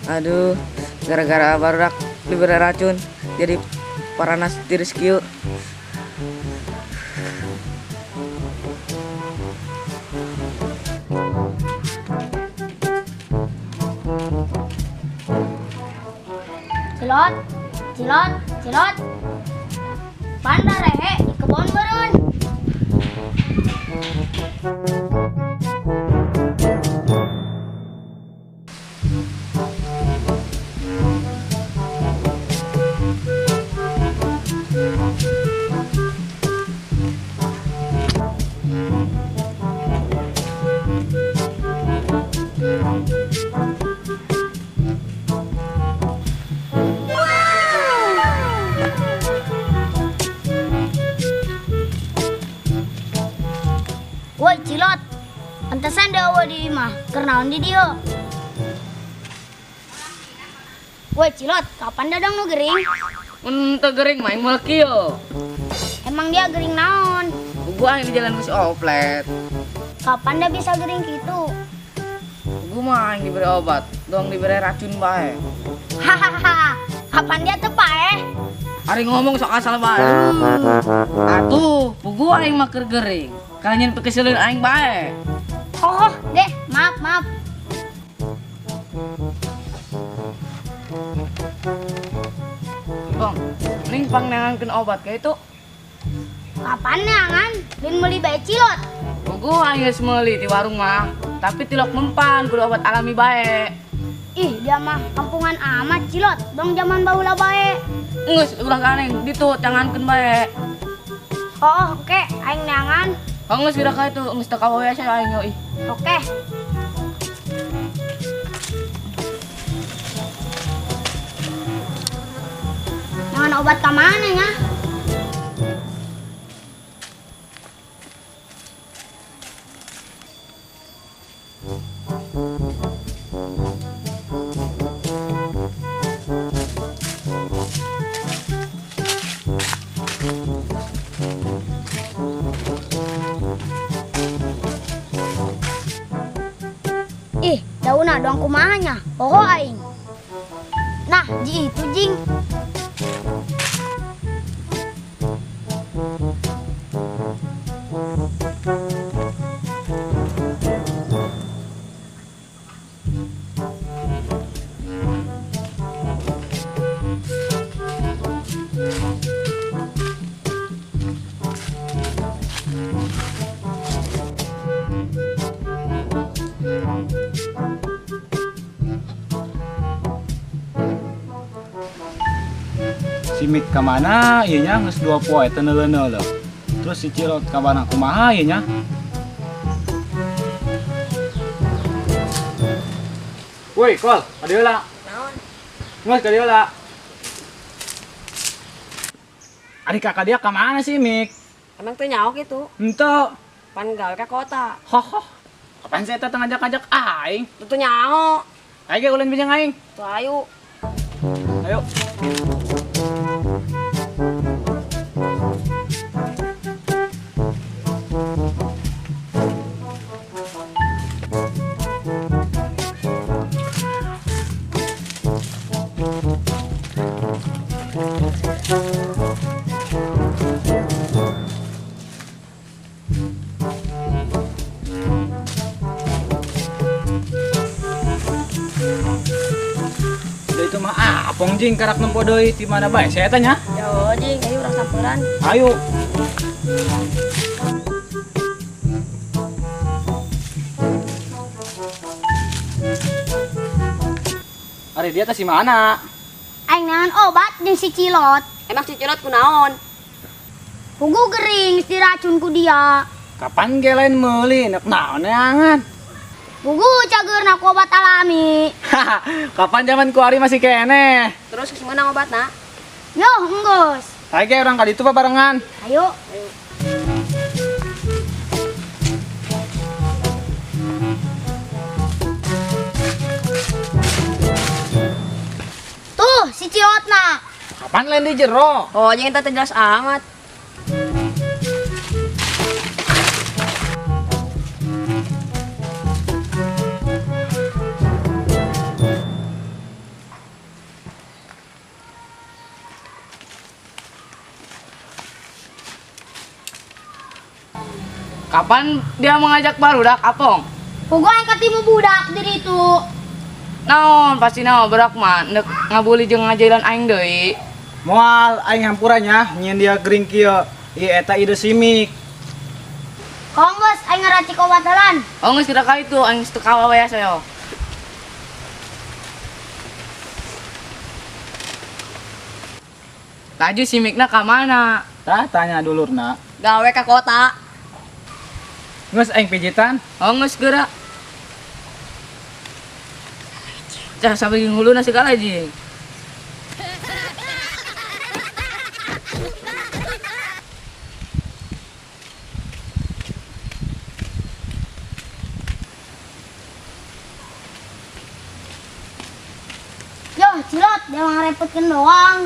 Aduh, gara-gara barudak diberi racun jadi paranas tiris kieu. Cilot, cilot, cilot. Panda rehe di kebon beureun. Woi Cilot, pantesan dia eueuh di imah, keur naon di dieu? Woi Cilot, kapan dadang nu gering? Mun teu gering mah aing moal kieu. Emang dia gering naon? Gua aing di jalan ku si Oplet. Kapan dia bisa gering kitu? Gua mah aing diberi obat, dong diberi racun bae. Hahaha, kapan dia teu paeh? Ari ngomong sok asal bae. Atuh, puguh aing mah keur gering. Kalian pekeseleun aing bae. Oh, deh, maaf, maaf. Bang, mending pangneangankeun obat kayak itu. Kapan neangan? Lin meuli bae Cilot. Puguh aing geus meuli di warung mah, tapi tilok mempan kudu obat alami bae. Ih, dia mah kampungan amat Cilot, dong zaman baheula bae. Geus ulah ka aing ditu cangankeun bae. Oh, oke, aing neangan. Oh, geus kira ka itu, geus teu kawawe asa aing yo ih. Oke. Neangan obat ka mana nya? Ih, daunna doang kumaha nya? Poho aing. Nah, ji itu jing. Si Mik ka mana ieu nya geus 2 poe teu neuleun-neuleun. Terus si Cilot ka mana kumaha ieu nya? Woi, Kol, ka dieu lah. Naon? Geus ka dieu lah. Ari kakak dia ka mana sih, Mik? Emang teu nyaho kitu? Henteu. Pan gawe ka kota. Hoho. Kapan sih eta teu ngajak-ngajak aing? Teu nyaho. Aing ge ulin bijang aing. Tuh ayo. Ayo. Itu mah apong jing karak nempo deui di mana bae saya tanya. Yo jing, ayo urang samperan. Ayo. Ari dia teh si mana? Aing neangan obat jeung si Cilot. Emang si Cilot kunaon? Puguh gering geus diracun ku dia. Kapan ge lain meuli nek naon neangan? Puguh cageurna ku obat alami. Kapan zaman ku ari masih keneh? Terus geus meunang obatna? Yo, enggeus. Ayo ge urang ka ditu barengan. Ayo. Ayo. Tuh, si Cilotna. Kapan lain di jero? Oh, jeung eta teh jelas amat. Kapan dia mengajak barudak apong? Puguh aing katimu budak di ditu. Naon pasti naon berak mah nek ngabuli jeung ngajailan aing deui. Moal aing hampura nya nyieun dia gering kieu. Ieu eta ide simik. Kongos aing ngaracik obat helan. Oh geus kira ka itu aing teu kawa we sayo. Laju si Mikna ka mana? Tah tanya dulurna. Gawe ka kota. Geus aing pijitan. Oh geus geura. Cah sampai huluna segala jeung. Yo, Cilot, dia mah ngarepotkeun doang.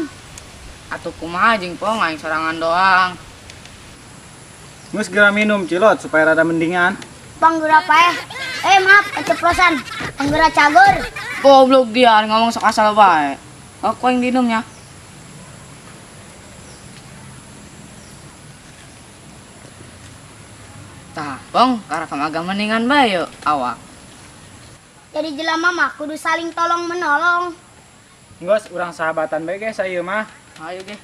Atuh kumaha jeung pong aing sorangan doang. Geus geura minum Cilot supaya rada mendingan. Panggura paeh. Maaf, keceplosan. Panggura cagur. Goblok dia ngomong sok asal bae. Aku yang minumnya. Tah, pong, karakam agak mendingan bae yuk awak. Jadi jelema mah kudu saling tolong menolong. Geus urang sahabatan bae ge saeu mah. Ayo ge.